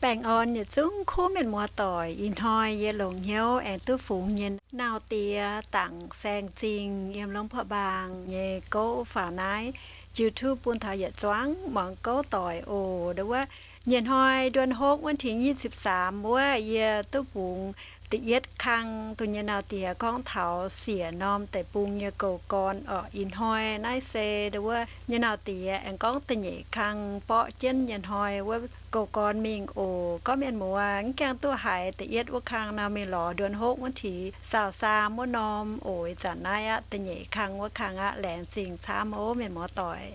Baengh orn yietc zungv kuv mienh muoz-doic, ih hnoi yie longc hnyouv aengx duqv fungx nyei nauz diex Dangc Saeng Zingh yiem Longx Phoh Mbaang nyei gouv faaux naaiv YouTube bun taux yietc zuangx muangx gouv doic oc. Ndo wuov, nyei hnoi nduon hopv วันที่ยี่สิบสาม wuov, yie duqv bungx da'yietv kang dunh nyei nauz diex gorngv taux siec norm deic-bung nyei goux gorn oc. Ih hnoi naaiv se ndo wuov nyei nauz diex aengx gorngv da'nyeic kang borqv jienv nyei hnoi wuov goux gorn mingh oc. Gorngv mienh muoz mv gaengh duqv haiz da'yietv wuov kang nor, mingh lorz nduon hopv วันที่ยี่สิบสาม wuov norm oc. Ih zanc naaiv aqv, da'nyeic kang wuov kang aqv. Laengz zingh camv oc mienh muoz-doic.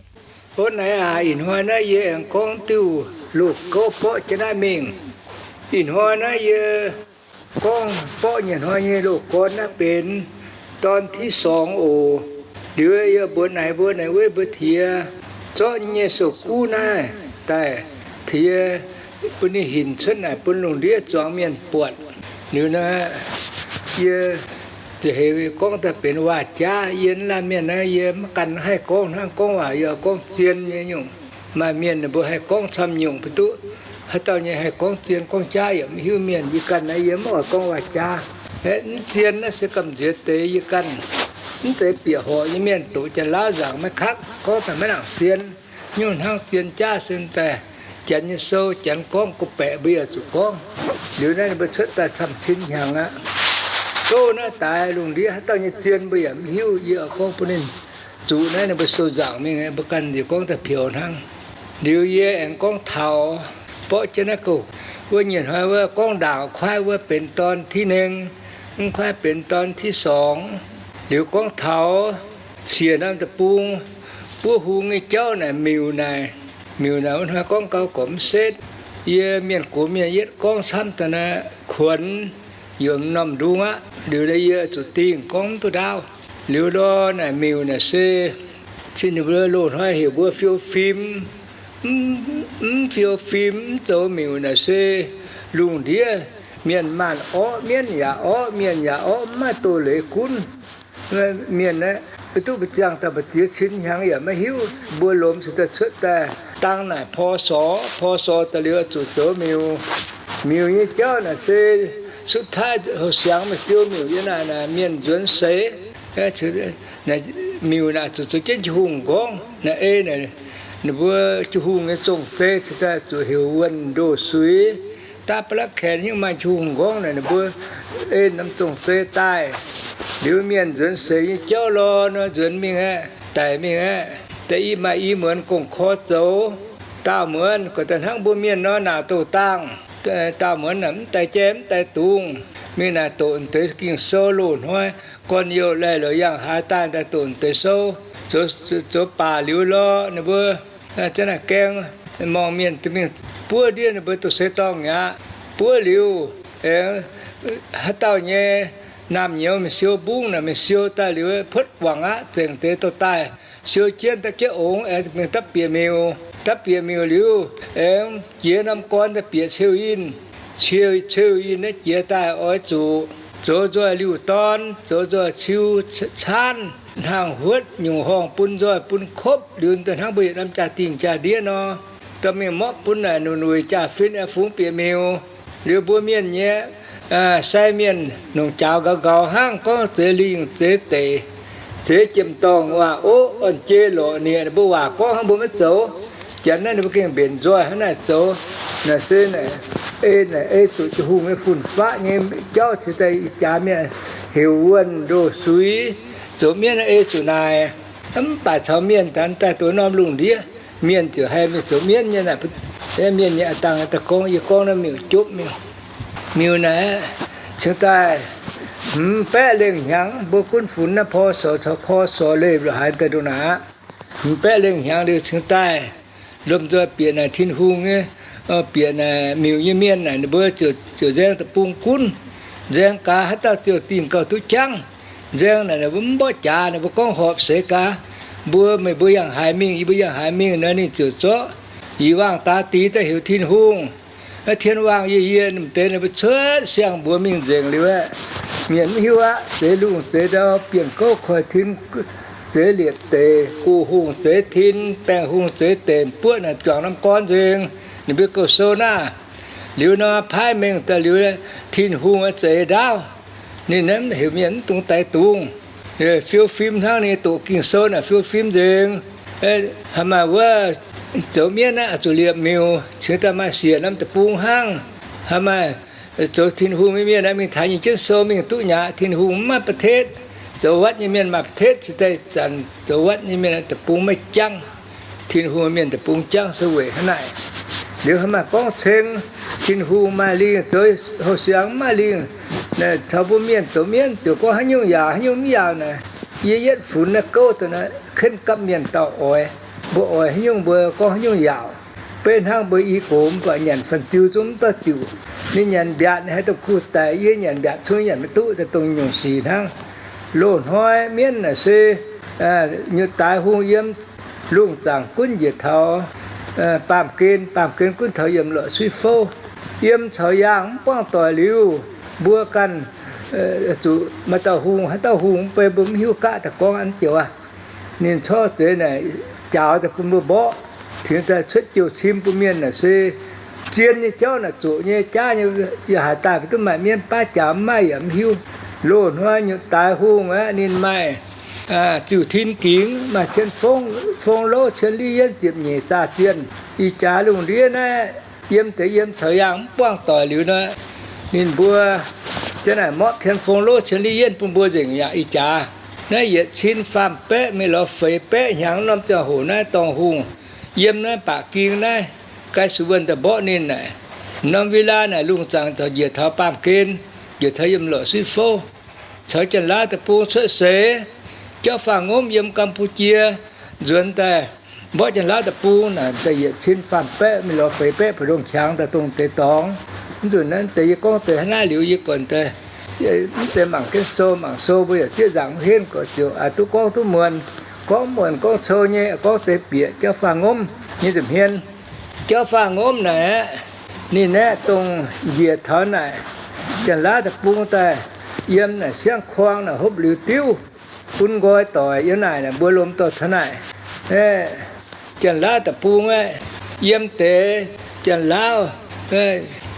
Ov, naaiv aac, ih hnoi naaiv yie aengx gorngv diuh loz-gouv borqv jienv naaiv mingh. Ih hnoi naaiv yie gorngv borqv nyei hnoi nyei loz gorn naaiv benx ตอนที่สอง oc. Liuz yie mbuox naaic mbuo naaic weiv mbuo tiex zorqv nyei sou-guv naaiv daaih tiex bun ninh hinc cuotv naaic bun lungh ndiev zuangx mienh buatc. Liuz naaiv yie ziouc heuc gorngv daaih benx waac-jaav. Yie laanh mienh naaiv yie maiv ganh haih gorngv hnangv, gorngv waac yie gorngv zien nyei nyungc. Maaih mienh ninh mbuo haih gorngv camv nyungc mv duqv. Haaix dauh nyei haih gorngv zien gorngv jaav yaac maiv hiuv mienh. Yie ganh naaiv yie maiv oix gorngv waac-jaav. Mv zien naaiv se gamh nziex deix. Yie ganh mv zeiz bieqc horqc nyei mienh, doqc Janx-Laauv nzaangc maiv kakv, gorngv daaih maiv nangc zien. Nyungc hnangv zien jaav se daaih Janx nyei sou, Janx gorngv gorngv-baeqc mbuo yaac zuqc gorngv. Liuz naaiv ninh mbuo cuotv daaih camv-cin hnyangx aqv. Gouv naaiv daaih lungh ndiev haaix dauh nyei zien mbuo yaac mv hiuv. Yie oix gorngv bun ninh zuqc naaiv ninh mbuo sou nzaangc mingh, mbuo ganh nziex gorngv daaih pioux hnangv. Liuz yie aengx gorngv taux borqv jienv naaiv gouv wuov nyei hnoi wuov gorngv ndaangc kuaaiv wuov benx ตอนที่หนึ่ง, mv kuaaiv benx ตอนที่สอง. Liuz gorngv taux siec norm deic-bung buov hung nyei jauv naaic, miuc naaic. Miuc naaic wuov hnoi gorngv gau gorqv mv setv. Yie mienh gox mienh yietv gorngv camv daaih naaiv kuonx yiem norm ndung aqv. Liuz yie zuqc dingh gorngv mv duqv ndaauv. Liuz lorh naaic miuc naaic se, cin ninh mbuo loz-hnoi heuc mbuo fiou fim. Mv fiou fim, mv zoux miuc naaic se lungh ndiev mienh maanh orqv, mienv yaac orqv, mienh yaac orqv, mv maaih doz-leiz gunv. Mienh aeqv, mv duqv mbu'ziex daaih mbu'ziex cin hnyangx yaac maiv hiuv. Mbuo lomz se daaih cuotv daaih dang naaic พ.ศ., พ.ศ. daaih liuz zuqc zoux miuc. Miuc nyei jauv naaic se สุดท้าย houh siangx meih fiou miuc yiem naaic, naaic mienh nzuonx seix. Miuc naaic zuqc zoux jienv jiex hungh nqorngv naaic, ei naaic ninh mbuo jiex hungh nyei zong-zei cingx daaih zuqc heuc wuonh ndoh suix. Daav ba'laqv kaenx hingv maaih jiex hungh nqorngv naaic ninh mbuo ei norm zong-zei daaih. Liuz mienh nzuonx seix nyei jauv lorh nor nzuonx mingh aeqv, daic mingh aeqv, da'yietv maaih i muonz gong-korv zoux. Daauh muonz gorqv daaih hnangv mbuo mienh nor, naaic douz dangh. Daauh muonz naaic mv daaih jai mv daaih dungz, mingh naaic doqc deix Ging-Sou loz-hnoi, gorn-youh laih lorz yangh haaix daaih, daaih doqc deix sou, zoux baac liuz lorh ninh mbuo zanc naaic gaeng, morngh mienh mingh buov ndiev ninh mbuo doqc seix dorngh mi'aqv. Buov liuz, aengx haaix dauh nyei naamh nyouz mingh siou mbungv naaic, mingh siou daaih liuz puotv guangc aqv, zengc deix douz daaih siou jienv dapv jienv ongx, aengx mingh dapv bieqc miuc. Dapv bieqc miuc liuz, aengx jiex norm gorn daaih bieqc ceu yinh. Ceu, ceu yinh naaiv jiex daaih oix zuqc zoux nzoih liuh dorn, zoux nzoih ciu caanv, hnangv huotv nyungc horngh bun nzoih bun kopv liuz, daaih hnangv mbuo yietc norm jaa-dingh jaa-ndiev nor, dorh mingh mopv bun naaic nuc nuic jaa-fin aengx fungx bieqc miuc. Liuz mbuo mienh nyei sai mienh longc jaaux nqaux nqaux hnangv, gorngv zeix lingh zeix deic, zeix jiem-dorngh waac, oqv, orn-jeiv lorqc nieqc, ninh mbuo waac gorngv hnangv mbuo maiv zoux. Janx naaiv ninh mbuo gengh mbenc nzoih hnangv naaic zoux. Naaic se naaic ei, naaic ei zuqc jiex hungh nyei fun-faqv nyei jauv cingx daaih ih jaax mienh heuc wuonh ndoh suix. Zoux mienv ei zuqc naaic, mv baac caux mienh daaih daaih duqv norm lungh ndiev, mienh ziouc haih mingh zoux mienv nyei naaic. Mienh nyei a'dangh daaih gorngv, yie gorngv naaiv miuc jopv miuc. Miuc naaic cingx daaih hmz baeqv lengh hnyangx, mbuo gunv funx naaiv พ.ศ. caux ค.ศ. leih mbuo haaix daaih nduqc naaic aqv. Hmz baeqv lengh hnyangx liuz cingx daaih lomh nzoih bieqc naaic Tin-Hungh nyei, bieqc naaic miuc nyei mienh naaic, ninh mbuo ziouc nzaeng deic-bung gunv. Nzaeng gaax haaix dauh ziouc dingh gauh duqv jangv. Nzaeng naaic ninh mbuo mv mborqv jaax, ninh mbuo gorngv horpc seix gaax. Mbuo, meih mbuo yangh haaix mingh, yie mbuo yangh haaix mingh nor, ninh ziouc zorqv yie waangh daaix deix daaih heuc Tin-Hungh. Tien waangh yie, yie, ninh deix ninh mbuo cuotv siang-mbuox mingh nzengc liuz aeqv, mienh mv hiuv aqv. Zeix lungh zeix ndau, bienh gouv koiv tin, zeix liepc deic, guh hungh zeix tin, baengh hungh zeix deic, buoqv naaic juangc norm gorn nzengc. Ninh mbuo gouv sou naaiv, Liuz nor paaiv mengh daaih liuz, Tin-Hungh zeix ndaauv. Ninh naaiv heuc mienh mv dungx daix dungz. Fiou fim hnangv, ninh doqc Ging-Sou naaic fiou fim nzengc. Haaix maaih wuov zoux mienv aqv, zuqc liepc miuc, cingx daaih maaih siec norm deic-bung hnangv. Haaix maaih zoux Tin-Hungh nyei mienh aeqv, mingh taaix nyei jienv sou mingh duqv nyei aqv. Tin-Hungh mv maaih ประเทศ, zoux วัด nyei mienh maaih ประเทศ, cingx daaih zanc zoux วัด nyei mienh deic-bung maiv jangv. Tin-Hungh mienh deic-bung jangv se weic hnangv naaic. Liuz haaix maaih gorngv ceng Tin-Hungh maaih lingh, zoux houh siangx mv maaih lingh, caux mbuo mienh zoux mienv ziouc gorngv haaix nyungc yaauc haaix nyungc mv yaauc naaic. Yie yietv funx naaiv gouv daaih naaiv, kenv gapv mienh dauh oix. Mbuo oix haaix nyungc mbuo gorngv haaix nyungc yaauc. Beiv hnangv mbuo i gox mv baac nyanc fan-ziu zungv mv dorh diuc. Ninh nyanc mbiaatc, ninh haaix dauh kuh daic, yie nyanc mbiaatc cun nyanc maiv duqv, daaih dongh nyungc sic hnangv. Loz-hnoi mienv naaic se nyutc daaix hungh yiem lungh zaangc gunv njiec taux baamh gen, baamh gen gunv taux yiem lorqc suiv fouv. Yiem caux yaangh mv buangh doic liuz, mbuo ganh zuqc maaih dauh hungh, haaix dauh hungh mv bei mbuo mv hiuv, gaqv daaih gorngv an joux aqv. Ninh corc zeiz naaic jaaux daaih bun mbuo mborqv, cingx daaih cuotv jouh cim bun mienh naaic se zien nyei jauv naaic, zoqc nyei jaav nyei, yaac haaix daaih mv duqv maaih mienv baav jaaux, mv maaih yaac mv hiuv. Loz-hnoi nyutc daaix hungh aeqv, ninh maaih ziuh tin gingx, maaih cien fong, fong louv, cien liv yienv, ziepc nyeic zaah zienh. Ih jaax lungh ndiev naaiv yiem deix yiem caux yaangh mv buangh doic liuz nor, ninh mbuo ziouc naaic morpv cien fong louv, cien liv yienv bun mbuo nzengc yaac ih jaax. Naaiv yietc cin faam baeqv mingh lorz feix baeqv hnyangx norm ziangh hoc naaiv dorngh hungh yiem naaiv baqc ging naaiv, Gai Su Wuonh daaih mborqv ninh naaic. Norm เวลา naaic lungh zaangc corc njiec taux baamh gen, njiec taux yiem lorqc suiv fouv. Caux Janx-Laauv deic-bung cuotv seix, Jauv Faah Ngomv yiem Gam^bu^jie nzuonx daaih mborqv Janx-Laauv deic-bung naaic, da'yietc cin faam baeqv mingh lorz feix baeqv, mbu'ndongx qangx daaih dongh deix dorngx. Mv nzunc naaiv deix yie gorngv deix hnangv naaiv liuz, yie gorngv deix mv zeiz mangc jienv sou, mangc sou mbuo yaac zieqv nzaangc mv henv, gorqv ziouc aa duqv gorngv duqv muonc. Gorngv muonc gorngv cou nyei, gorngv deix bieqc Jauv Faah Ngomv nyei nza'hmien. Jauv Faah Ngomv naaic aeqv, ninh aeqv, dongh njiec taux naaic Janx-Laauv deic-bung daaih, yiem naaic siang-kuang naaic hopv liuz diuv, bun nqoi doic yiem naaic, mbuo lomh dorh taux naaic. Janx-Laauv deic-bung aeqv, yiem deix Janx-Laauv,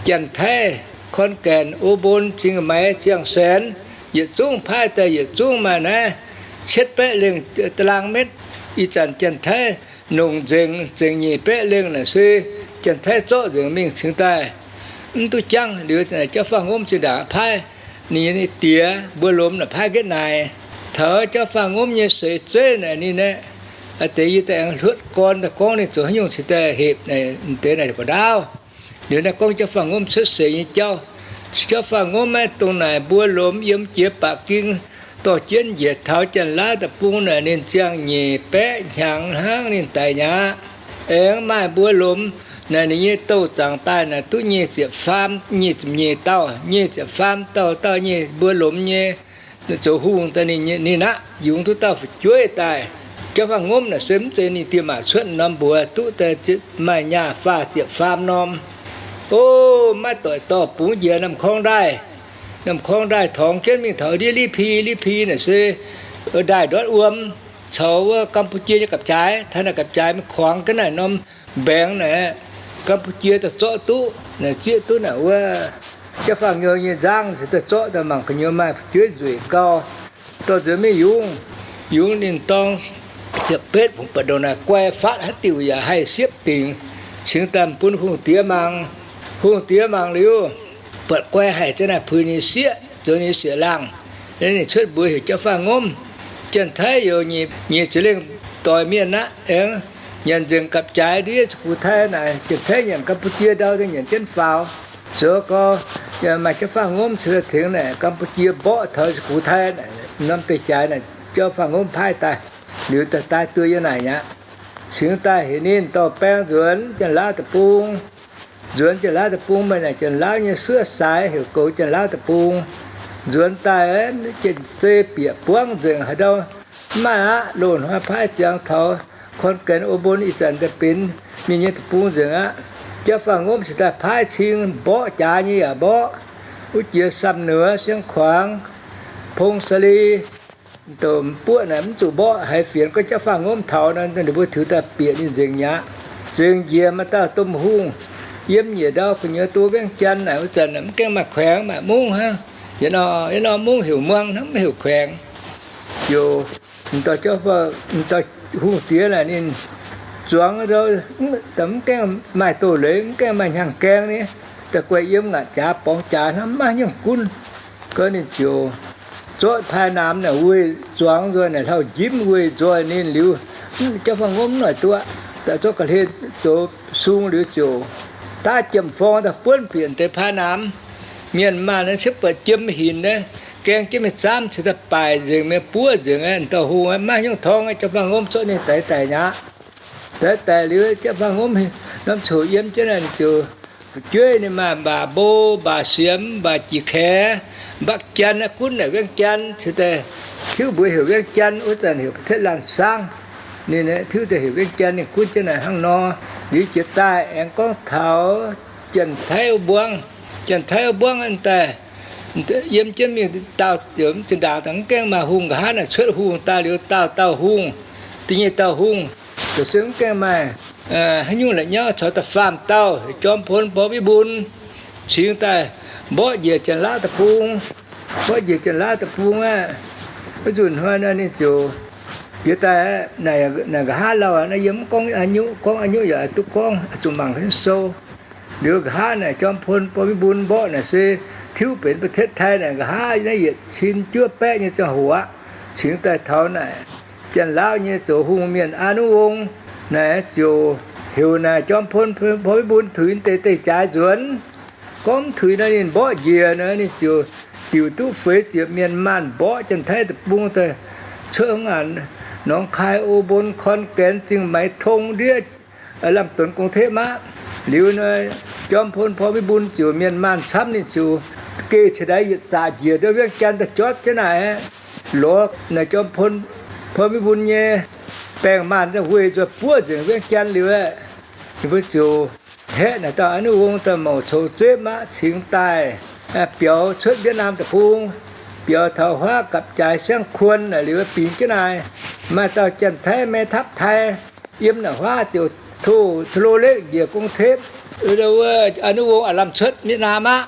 Janx-Taiv, Korn Gaenc, O^mbon, Cing-Maiv, Ziangh Saenx, yietc zungv paaiv daaih yietc zungv maaih naaiv cietv baeqv lengh ตารางเมตร. Ih zanc Janx-Taiv nongc nzengc, nzengc nyic baeqv lengh naaic se Janx-Taiv zorqv nzengc mingh cingx daaih mv duqv jangv. Liuz Jauv Faah Ngomv zinh ndaangc paaiv ninh nyei diex mbuo lomh naaic paaiv nqetv naaic. Taux Jauv Faah Ngomv nyei seix zeiv naaic ninh aeqv, deix yie daaih aengx hluotv gorn daaih gorngv ninh zoux haaix nyungc cingx daaih hepc naaic deix naaic ga'ndaauv. Liuz naaiv gorngv Jauv Faah Ngomv cuotv seix nyei jauv. Jauv Faah Ngomv aeqv, dongh naaic mbuo lomh yiem jiex ba'ging dorh jienv njiec taux Janx-Laauv deic-bung naaic, ninh ziangh nyeic baeqv hnyangx hnangv ninh daic mi'aqv. Aengx maaih mbuo lomh naaic ninh nyei douh zaangc daaih naaic duqv nyic ziepc faam, nyic ziepc nyeic dauh, nyic ziepc faam dauh, dauh nyei mbuo lomh nyei zoux hungh daaih ninh aqv, yungz duqv dauh fu'jueiv daaih. Jauv Faah Ngomv naaic se mv zeiz ninh diex maac cuotv norm mbuox duqv daaih, maaih nyaah faah ziepc faam norm. O, maiv doic dorh bungx njiec Namh Korng Ndaaih. Namh Korng Ndaaih torngx jienv mingh taux ndiev Li Pi. Li Pi naaic se ndaaih ndortv wuom caux wuov Gam^bu^jie nyei gapv-jaaix, taux naaic gapv-jaaix mingh kuangx jienv naaic norm mbaengx naaic, Gam^bu^jie daaih zorqv duqv naaic, zieqv duqv naaic wuov Jauv Faah Ngomv nyei nzangv, se daaih zorqv daaih mangc gu'nyuoz maaih fu'jueiv nzueic gau. Dorh nzuonx mingh yungz, yungz ninh dorng ziepc betv fungx buatc ndongc naaic guai fatv haaix diuc yaac haih siepv dingc, cingx daaih bun hungh diex mangc. Hungh diex mangc liuz, buatc guai haic, ziang naaic puix ninh sieqv, zoux ninh sieqv-laangh. Ninh cuotv mbuox heuc Jauv Faah Ngomv. Janx-Taiv youz nyic ziepc lengh doic mienh aqv, aengx nyanc nzengc gapv-jaaix ndiev Za'gux Taiv naaic. Janx-Taiv nyanc Gam^bu^jie ndau, nyanc jienv faaux. Zoux gau, maaih Jauv Faah Ngomv cingx daaih tengx naaic Gam^bu^jie mborqv taux Za'gux Taiv naaic, norm deix jaaix naaic Jauv Faah Ngomv paaiv daaih, liuz daaih daaih duqv yiem naaic aqv. Cingx daaih heuc ninh dorh baeng nzuonx Janx-Laauv deic-bung. Nzuonx Janx-Laauv deic-bung, maaih naaic Janx-Laauv nyei suov saaix heuc goux Janx-Laauv deic-bung. Nzuonx daaih, janx-zei bieqc buangv nzengc haaix ndau mv maaih aqv. Loz-hnoi paaiv ziangx taux Korn Gaenx, O^mbon, ih zanc daaih benx mienh nyei deic-bung nzengc aqv. Jauv Faah Ngomv cingx daaih paaiv cing mborqv jaax nyei yaac mborqv. Wuov jiex Samh Nuoz, Siang-Kuangx, Pong Sa^li, Douc Mbuoqv naaic mv zuqc mborqv. Haiz fienx gorngv Jauv Faah Ngomv taux nor, ninh mbuo tiux daaih bieqc ninh nzengc mi'aqv. Nzengc njiec maaih dauh domh hungh yiem njiec ndau gu'nyuoz do Viengv Jan naaic, wuov zanc mv gaengh maaih ແຂວງ maaih mungv hnangv. Yietc norm, yietc norm mungv heuc ເມືອງ hnangv, mv heuc ແຂວງ. Ziouc, hungh diex naaic ninh zuangx, mv gaengh maaih doz-leiz, mv gaengh maaih hnyangx-gaeng ni, daaih guaih yiem ngaatc jaax borngz jaax hnangv, maiv maaih haaix nyungc gunv. Gau ninh ziouc zorqv paaiv naamx naaic weih zuangx nzoih, naaic hlauv-njimv weih nzoih ninh liuz, Jauv Faam Ngomv mv noic duqv, daaih zorqv ga'hlen zoux sung liuz ziouc daav jiem-forng daaih buonv bieqc deix paaiv naamx. Mienh maanh naaiv siepv buatc jiem hinc naaiv, gaeng jienv mingh zaamv cingx daaih baaic nzengc, mienh buov nzengc, dauh hungh maiv haaix nyungc torngv. Jauv Faam Ngomv zorqv ninh daix daic mi'aqv. Daix daic liuz, Jauv Faam Ngomv norm ziouc yiem jienv naaic, ninh ziouc fu'jueiv ninh maaih mbaac mbo, mbaac siemx, mbaac jiex kaex, mbaac jan naaiv gunv naaic Viengv Jan, cingx daaih tiuv mbuox heuc Viengv Jan, wuov zanc heuc ປະເທດລ້ານຊ້າງ. Ninh tiuv daaih heuc Viengv Jan, ninh gunv jienv naaic hnangv nor. Liuz jiex daaih aengx gorngv taux Janx-Taiv wuov mbuangv. Janx-Taiv wuov mbuangv daaih yiem jienv mingh daauh, mv zinh ndaangc mv gaengh maaih hungh, nqa'haav naaic cuotv hungh daaih liuz daauh dauh hungh, da'nyeic dauh hungh, ziouc se mv gaengh maaih haaix nyungc la'nyauv caux da'faam dauh, Jorm Pon Bor Win Mbun cingx daaih mborqv njiec Janx-Laauv deic-bung, mborqv njiec Janx-Laauv deic-bung aqv. Wuov nzunc hnoi naaiv ninh ziouc jiex daaih, naaic nqa'haav lauh naaiv yie mv gorngv a'nyungc, gorngv a'nyungc yaac duqv gorngv, zuqc mangc sou. Liuz nqa'haav naaic Jorm Pon Bor Win Mbun mborqv naaic se tiuv benx ປະເທດໄທ naaic nqa'haav naaiv yietc cin juov baeqv nyei ziangh hoc aqv. Cingx daaih taux naaic Janx-Laauv nyei zoux hungh mienh Aa Nuv Wong naaic ziouc heuc naaic Jorm Pon Bor Win Mbun tuix deix deic-jaaix nzuonx. Gorngv mv tuix nor ninh mborqv njiec nor, ninh ziouc diuc duqv feix ziepc mienh maanh mborqv Janx-Taiv deic-bung daaih cuotv haaix, Norm Kai, O Mbon, Korn Gaen, Zingh Maix, Tong ndiev, lamh donx gong-tepv aqv. Liuz nor, Jorm Pon Bor Win Mbun ziouc mienh maanh camv, ninh ziouc geh cingx daaih yietc zaqc njiec ndau Viengv Jan daaih jortv jienv naaic, lorz naaic Jorm Pon Bor Win Mbun nyei baeng-maanh daaih weih nzoih buov nzengc Viengv Jan liuz aeqv, ninh mbuo ziouc haeqv naaic dauh Aa Nuv Wong daaih mouc coux zepv aqv, cingx daaih biaux cuotv Vietnam deic-bung, biaux taux huaav gapv-jaaix siang-kuon naaic liuz bingx jienv naaic, maaih dauh Janx-Taiv ແມ່ທັບໄທ yiem naaic huaav ziouc tov, tov lo lekv njiec gong-tepv. Wuov Aa Nuv Wong aav lamh cuotv Vietnam aqv.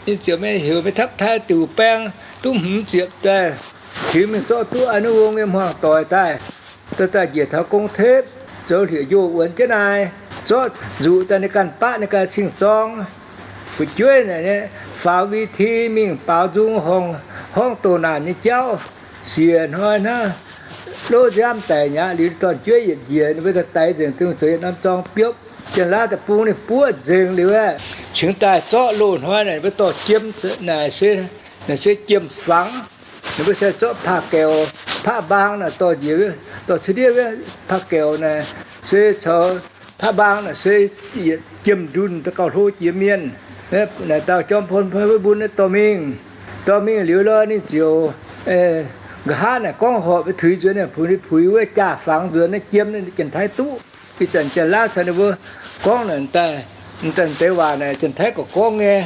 Ninh ziouc heuc ແມ່ທັບໄທ diuc baeng duqv hmz ziepc daaih, cingx mingh zorqv duqv Aa Nuv Wong nyei hmuangv doic daaih, daaih, daaih njiec taux gong-tepv, zoux hlieqv-njoh wuonx jienv naaic, zorqv nzuqc daaih ninh ganh baqv ninh ganh cing-zorng. Fu'jueiv naaic faaux V T mingh baaux nzung horngh, horngv doh naanc nyei jauv. Siec hnoi hnangv, lov nziaamv daic mi'aqv. Liuz dorn-jueiv yietc njiec, ninh mbuo daaih daix nzengc, dongh zoux yietc norm zorng biopv. Janx-Laauv deic-bung ninh buov nzengc liuz aeqv, cingx daaih zorqv loz-hnoi naaic mbuo dorh jiem naaic se, naaic se jiem-fangx. Ninh mbuo se zorqv ຜ້າແກວ, ຜ້າບາງ naaic dorh njiec, dorh cuotv ndiev. ຜ້າແກວ naaic se caux ຜ້າບາງ naaic se jiem-ndunh daaih gauh hlo jiex mienh. Naaic dauh Jorm Pon Bor Win Mbun naaiv dorh mingh. Dorh mingh liuz lorqc ninh ziouc, nqa'haav naaic gorngv horpc mbuo tuix nzuonx, puix, puix wuov jaa-fangx nzuonx naaiv jiem, Janx-Taiv duqv. Ih zanc Janx-Laauv caux ninh mbuo gorngv naaic daaih, deix waac naaic Janx-Taiv gorqv gorngv nyei.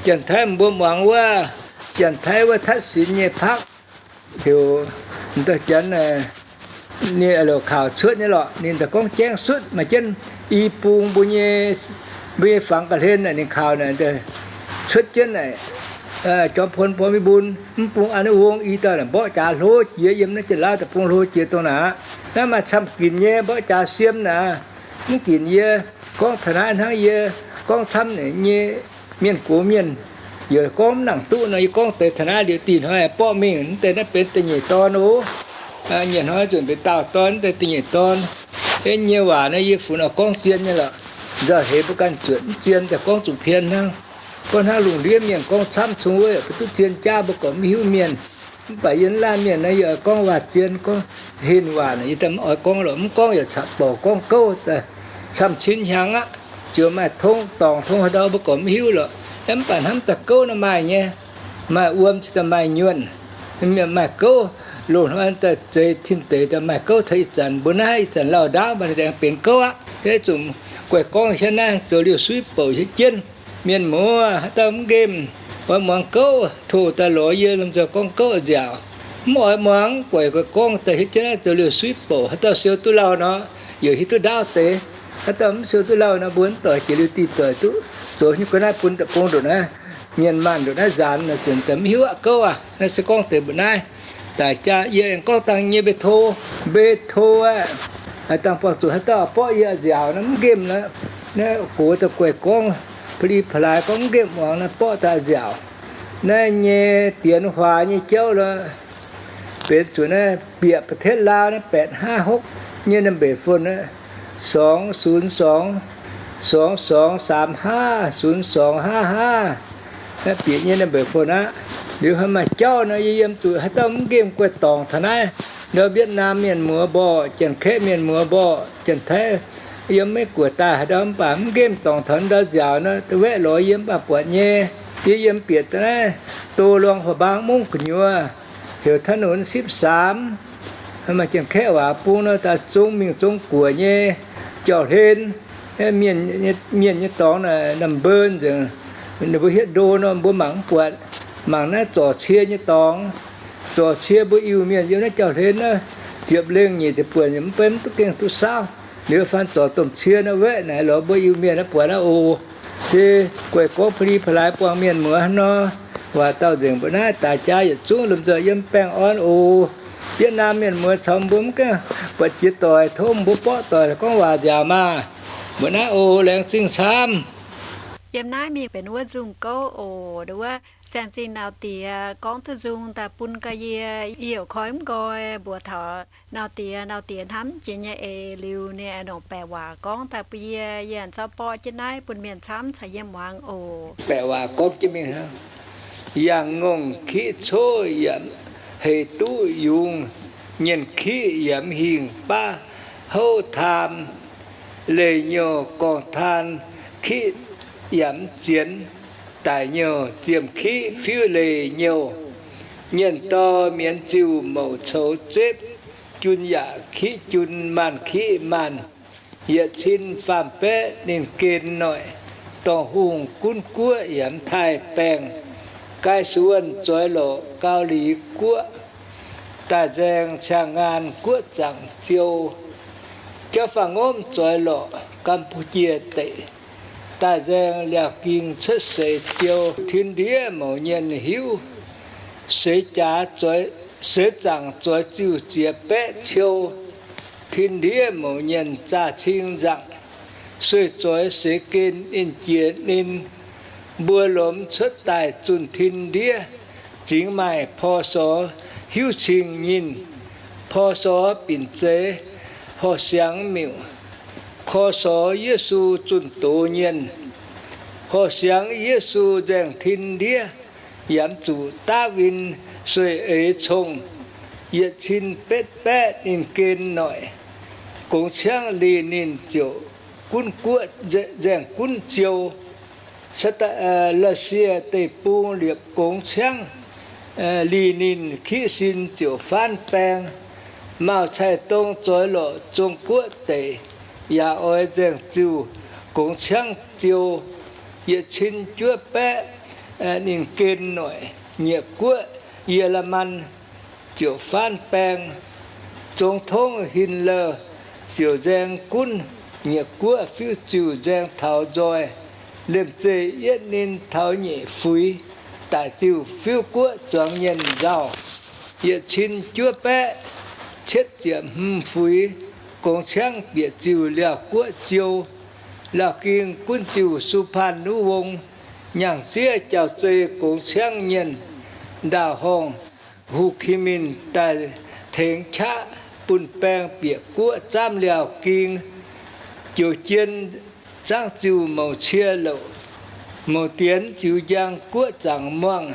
Janx-Taiv mbuo muangx wuov, Janx-Taiv wuov ທັກສິນ nyei ພັກ heuc, dauh Janx, ninh louc kaux cuotv nyei lorqc. Ninh daaih gorngv jaengv sutv maaih jienv i bung mbuo nyei, mbuo nyei fangx ga'hlen naaic ninh kaux naaic cuotv jienv naaic, Jorm Pon Bor Win Mbun mv bung Aa Nuv Wong i dauh naaic mborqv jaax hlo jiex yiem naaiv Janx-Laauv deic-bung hlo jiex dongh naaic. Naaiv maaih camv ginc nyei mborqv jaax siem naaic. Mv ginc yie gorngv taux naaiv hnangv, yie gorngv camv nyei mienh gox mienh yaac gorngv mv nangc duqv nor, yie gorngv deix taux naaiv liuz dih hnoi borqv mingh. Mv deix naaiv benx da'nyeic dorn oc. Nyeic hnoi nzunc benx daauh dorn, mv deix da'nyeic dorn. Ei nyei waac naaiv yie funx oix gorngv zien nyei lorqc. Nzauh heix mbuo ganh zuotc mv zien daaih gorngv zuqc pien hnangv. Gorngv hnangv lungh ndiev mienh gorngv camv, cong wuov yaac mbuo duqv zien jaav, mbuo gorqv mv hiuv mienh. Mv baac yie laanh mienh naaiv yie oix gorngv waac-zien, gorngv henh waac naaic yie daaih mv oix gorngv lorqc. Mv gorngv yaac caqv-borc gorngv gouv daaih camv-cin hnyangx aqv. Ziouc maaih tongv dorngc tongv haaix ndau mbuo gorqv mv hiuv lorqc. Mv baac hnamv daaih gouv naaiv maaih nyei. Maaih wuom cingx daaih maaih nyuonh. Maaih gouv, loz-hnoi daaih zeix tin deix daaih maaih gouv taux ih zanc. Mbuo naaiv ih zanc lauh ndaauv mv baac ninh aengx benx gouv aqv. Yie zuqc guaih gorngv hietv naaiv zoux liouh suiv bouc hietv jienv. Mienh muoz, haaix dauh mv nqemh, oix muangx gouv, tov daaih lorz yie lomh nzoih gorngv gouv nziaauc. Mv oix muangx, guaix guaix gorngv daaih hietv jienv naaiv zoux liouh suiv bouc. Haaix dauh siou duqv lauh nor, yaac hiuv duqv ndaauv deix. Haaix dauh mv siou duqv lauh nor, mbuo mv doic jiex liuz dih doic duqv. Zoux nyei ga'naaiv bun deic-bung ndongc naaiv, mienh maanh ndongc naaiv nzaanx nor, zuqc daaih mv hiuv aqv gouv aac. Naaiv se gorngv deix mbuo naaiv daic jaa, yie aengx gorngv dangh nyei mbe to, mbe to aeqv, dangh buangh zuqc haaix dauh borqv yie a'nziaauc nor mv nqemh aqv. Naaiv gox daaih guaih gorngv, pa'li pa'laaix gorngv mv nqemh muangx naaiv borqv daaih a'nziaauc. Naaiv nyei dienx huaax nyei jauv lorqc, benx zuqc naaiv bieqc ประเทศลาว naaiv แปดห้าหก nyei นำเบอร์โฟน สองศูนย์สอง สองสองสามห้า ศูนย์สองห้าห้า naaiv bieqc nyei นำเบอร์โฟน aqv. Liuz haaix maaih jauv nor yie yiem zuqc haaix dauh mv nqemh guaih dorngc taux naaiv, ndau Vietnam mienh muoz mborqv, Janx-Kaeqv mienh muoz mborqv, Janx-Taiv, yiem Meiv Guoqv daaih haaix ndau mv baac mv nqemh dorngc taux ndau nziaauc nor, weqv lorz yie mv baac buatc nyei. Yie yiem bieqc daaih naaiv do luang fa bang mungv gu'nyuoz, heuc ถนนสิบสาม, maaih Janx-Kaeqv waac bung nor daaih zong mingh Zong-Guoqv nyei jauv-hlen. Mienh nyei dorngx naaiv นำเบอร์ nzengc, ninh mbuo hietv ndo nor mbuo mangc mv buatc. Mangc naaiv zorc cie nyei dorngx, zorc cie mbuo Iu-Mienh yiem naaiv jauv-hlen naaiv, ziepc lengh nyic ziepc buonc mv benx mv duqv gengh duqv saauv. Liuz faan zorc domh cie naaiv weqv naaic lorz mbuo Iu-Mienh naaiv buatc naaiv oc. Se guaih gorngv pa'li pa'laaix buangh mienh muoz hnangv nor. Waac dauh nzengc mbuo naaiv daaih jaax yietc zungv lomh nzoih yiem baengh orn oc. Vietnam mienh muoz caux mbuo mv gaengh buatc jiex doic, tov mbuo borqv doic gorngv waac nziaauc maah. Mbuo naaiv oc, laengz zingh camv. Yiem naaiv mingh benx wuov nzung gouv oc. Nduov wuov saeng-zingh nauz diex gorngv duqv nzung daaih bun gau yie, yie yaac koi mv nqoi mbuox taux nauz diex, nauz diex hnamv jiex nyei eix liuz ninh aengx longc baeqc waac gorngv daaih bun yie, yie aengx zorqv borqv jienv naaiv bun mienh camv caux yie muangx oc. Baeqc waac gorngv jienv mingh hnangv. Yangh ngongh kiqv coqv yaac hec duqv yungz, nyienh kiqv yaac mv hingh baav houv taam, leih nyouh gorngv taan kiqv yaac mv zienx, daic nyouh ziemh kiqv fiuv leih nyouh, nyienh dorh mienz ziuh mouc coux zepv, jun yaac kiqv jun maanh kiqv maanh, yietc cin faam-baeqv ninh gen noic, dorngh hungh gunv guoqv yaac mv taaih baengh, gaai suonh zoix lorqc Gau^li Guoqv, daaih nzaeng Ciangh Ngaan Guoqv zaangc ziou, jauv faanh ngomv zoix lorqc Gam^bu^jie Deic, daaih nzaeng Liaauc Ging cuotv seix ziou. Tin-ndiev mouc nyienh hiuv, seix jaax, seix zaangc zoix ziuh ziex baeqv ciou. Tin-ndiev mouc nyienh zaah cing nzangc, sueih zoix seix gen ninh jiex ninh. Mbuo lomz cuotv daaih zunh tin-ndiev, zingx maaih พ.ศ. hiuv cing nyinh, พ.ศ. binc zeiz horh siangx miuc, ค.ศ. Yesu zunh doz nyienh, horh siangx Yesu nzaeng tin-ndiev, yaac mv zuqc Daapv^win sueih eix cong, yietc cin betv baeqv ninh gen noic, gongx ciangv lih ninh ziouc gunv guoqv, nzaeng gunv ziou. La'sie deic-bung liepc gongx ciangv lih ninh kiqv sin ziouc faanv baeng. Maauh Cai-Dong zoix lorqc Zong-Guoqv deic, yaac oix nzaeng ziuh gongx ciangv ziou. Yietc cin juov baeqv ninh gen noic, Nyiec Guoqv Yielamaan ziouc faanv baeng. Zong Tongv Hinv Leuh ziouc nzaeng gunv, Nyiec Guoqv fiuv ziuh nzaeng taux nzoih. Liemh zeih yietv ninh taux nyeic fuix, daic ziuh fiuv guoqv zuangx nyienh nzauh. Yietc cin juov baeqv cietv ziepc hmz fuix, gongx ciangv bieqc ziuh Liaauh Guoqv ziou. Liaauh Ging gunv ziuh สุพรรณนุวงศ์, nyaangc sieqv jauv-zei gongx ciangv nyienh ndaauh horngh, Hu Ki Minh daaih tengx qaqv bun baeng bieqc guoqv zaamv Liaauh Ging. Joux jien zaangv ziuh mouc cie louc, mouc dienx ziux njang guoqv zaangc muangh.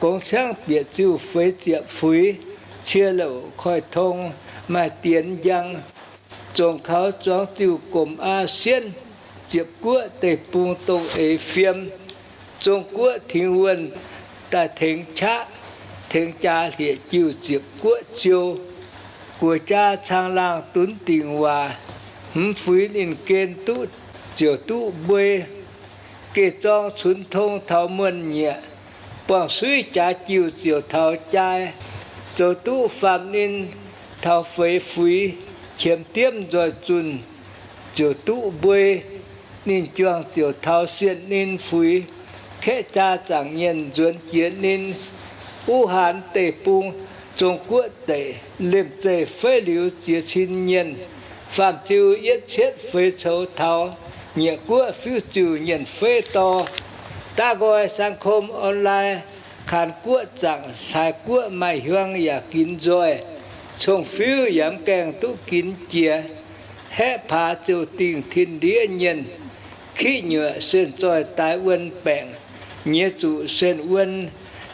Gongx ciangv bieqc ziuh feix ziepc fuix, cie louc koiv-tong maaih dienx njang. Zongc kaux zuangx ziuh gomh aa sienv, ziepc guoqv deic-bung dongh eix fiem. Zong Guoqv Tingx Wuonh daaih tengx qaqv, tengx jaax hlieqv jiuh ziepc guoqv ziou. Guoqv jaa caangh laangh dunx dingc waac, hmz fuix ninh gen duqv ziouc duqv mbuei. Geh zorng cunx tong taux muonh nyieqc, buangh suiv jaax jiuh ziouc taux jaai. Zoux duqv faam ninh taux feix fuix, qiemx diemv nzoih zunh ziouc duqv mbuei. Ninh juang ziouc taux sienh ninh fuix, kaeqv jaa zaangc mienh nzuonx jiex ninh. Wuv Haanx Deic-Bung, Zong Guoqv deic, liemh zeih feiv liuz ziex cin mienh, faam-ziu yietv cietv feix coux taux, nyieqc guoqv fiuv-ziuh nyienh feiv dorh. Daav nqoi สังคมออนไลน์, Kaanx Guoqv zaangc Taiv Guoqv maaih hiuang yaac ginx nzoih, cong-fiuv yaac mv gaengh duqv ginx jiex. Haeqv paax ziouc dingh tin-ndiev nyienh, kiqv nyuoqc sen zoih daaix wuon baengc, nyiex zuqc sen wuon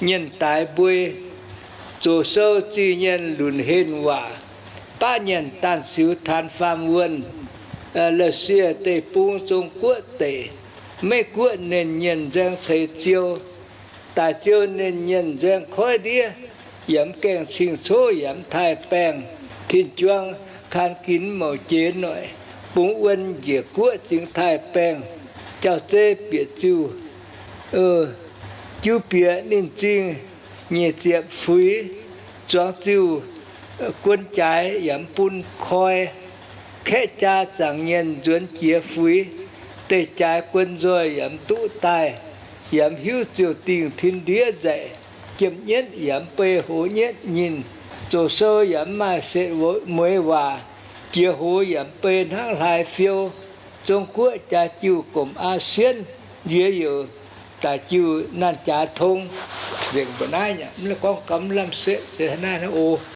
nyienh daaix mbui. Zoqc sou zih nyienh lunc henh waac, baqv nyienh daanh siux taan faam wuonh. Lasie Deic-Bung, Zong Guoqv deic, Meiv Guoqv nernh nyienh nzaeng ceix ziou, daic ziou nernh nyienh nzaeng koiv ndiev, yaac mv gaengh cing-coqv yaac mv taaih baengh. Tin-juang kaan ginx mouc jiex noic, bungx wuon njiec guoqv zingx taaih baengh. Jauv-zei bieqc ziuh, jiu bieqc ninh zingh, nyic ziepc fuix, zuangx ziuh guon jaaix yaac mv bun koi. Kaeqv jaa zaangc nyienh nzuonx jiex fuix, deix jaaix guon nzoih yaac mv duqv daaih, yaac mv hiuv ziouc dingh tin-ndiev nzaic. Jiem-nyietv yaac mv bei hoz nyietv nyinh, zoqc sou yaac mv maaih setv mueiz waac, jiex hoz yaac mv bei hnangv hlaaix fiou. Zong Guoqv jaax jiuh gomc aa sienv, nziex youc daic jiuh naanh jaax tong. Nzengc mbuo naaiv gorngv gaux lamh setv se naaiv oc.